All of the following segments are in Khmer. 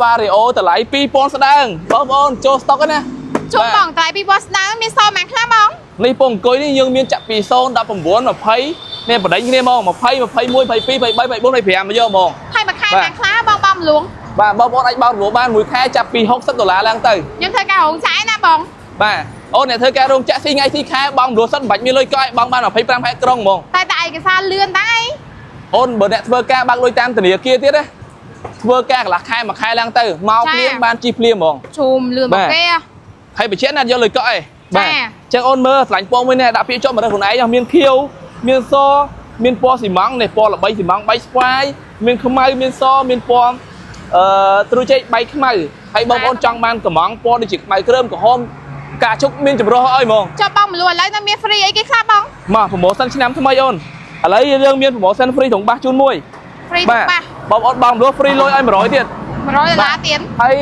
Vario តម្លៃ2000ស្ដើងបងប្អូនចូលស្តុកណា ជុំបងតម្លៃ2000ស្ដើងមានសម៉ានខ្លះបង នេះពងអង្គុយនេះយើងមានចាក់ពី0 19 20នេះបដិញគ្នាហ្មង20 21 22 23 24 25មកយកហ្មង ហើយមួយខែ បាទ ម៉ានខ្លះបងបងលួង បាទបងប្អូនអាចបោករំលោះបានមួយខែចាប់ពី60ដុល្លារឡើងទៅ ខ្ញុំធ្វើការរោងចក្រណាបង បាទអូនអ្នកធ្វើការរោងចក្រស៊ីថ្ងៃស៊ីខែបងរំលោះសិនមិនបាច់មានលុយកក់ឲ្យបងបាន25ខែក្រុងហ្មង តែតែឯកសារលឿនដែរ អូនបើអ្នកធ្វើការបើកលុយតាមធនាគារទៀតណាធ្វើការកន្លះខែមួយខែឡើងទៅមកភ្លាមបានជីភ្លាមហ្មង ជុំលឿន បាទ មកគេ ហើយបញ្ជាក់ណាយកលុយកក់ឯង ចា បាទអញ្ចឹងអូនមើលឆ្លាញ់ពណ៌មួយនេះដាក់ពាក្យចុះមករើសខ្លួនឯងមានខៀវមានសមានពណ៌ស៊ីម៉ង់នេះពណ៌ល្បីស៊ីម៉ង់បែកស្វាយមានខ្មៅមានសមានពណ៌អឺទ្រូចេកបែកខ្មៅហើយបងប្អូនចង់បានកំងពណ៌ដូចជាខ្មៅគ្រើមក្រហមការជុកមានចម្រុះឲ្យហ្មង ចុះបងមលួឥឡូវនៅមាន free អីគេខ្លះបង មក promotion ឆ្នាំថ្មីអូនឥឡូវយើងមាន promotion free ត្រង់បាសជូនមួយ free បាទ បាស បងប្អូនបងរស់ free លុយឲ្យ100ទៀត 100ដុល្លារទៀត ហើយ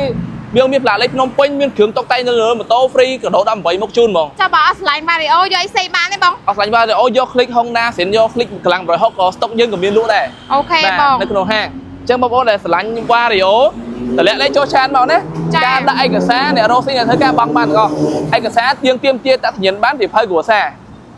យើងមានផ្លាកលេខភ្នំពេញមានគ្រឿងតុបតែងនៅលើម៉ូតូ free កដោ18មុខជូនហ្មង ចុះបើអត់ឆ្លាញ់ Vario យកអីផ្សេងបានទេបង អត់ស្លាញ់បាទអូយក click Honda សិនយក click កម្លាំង160ក៏ស្តុកយើងក៏មានលក់ដែរ OK បាទ បង នៅក្នុងហាងអញ្ចឹងបងប្អូនដែលស្រឡាញ់ Vario តម្លាក់លេខចូល chat មកណា ចា៎ ការដាក់ឯកសារអ្នករកស៊ីអ្នកធ្វើការបង់បានទាំងអស់ឯកសារទៀងទៀមទាតសញ្ញាណបានពីភៅគ្រួសារ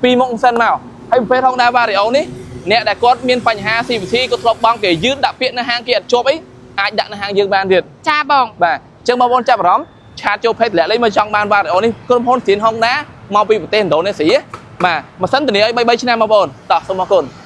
ពីរមុខសិនមកហើយប្រភេទ Honda Vario នេះអ្នកដែលគាត់មានបញ្ហា CVT គាត់ធ្លាប់បង់គេយឺតដាក់ពាក្យនៅហាងគេអត់ជាប់អីអាចដាក់នៅហាងយើងបានទៀត ចាបង បាទអញ្ចឹងបងប្អូនចាប់អារម្មណ៍ chat ចូល page តម្លាក់លេខមកចង់បាន Vario នេះក្រុមហ៊ុនស្ទៀន Honda មកពីប្រទេសឥណ្ឌូនេស៊ីបាទម៉ាស៊ីនធានាឲ្យ3 3ឆ្នាំបងប្អូនតោះសូមអរគុណ។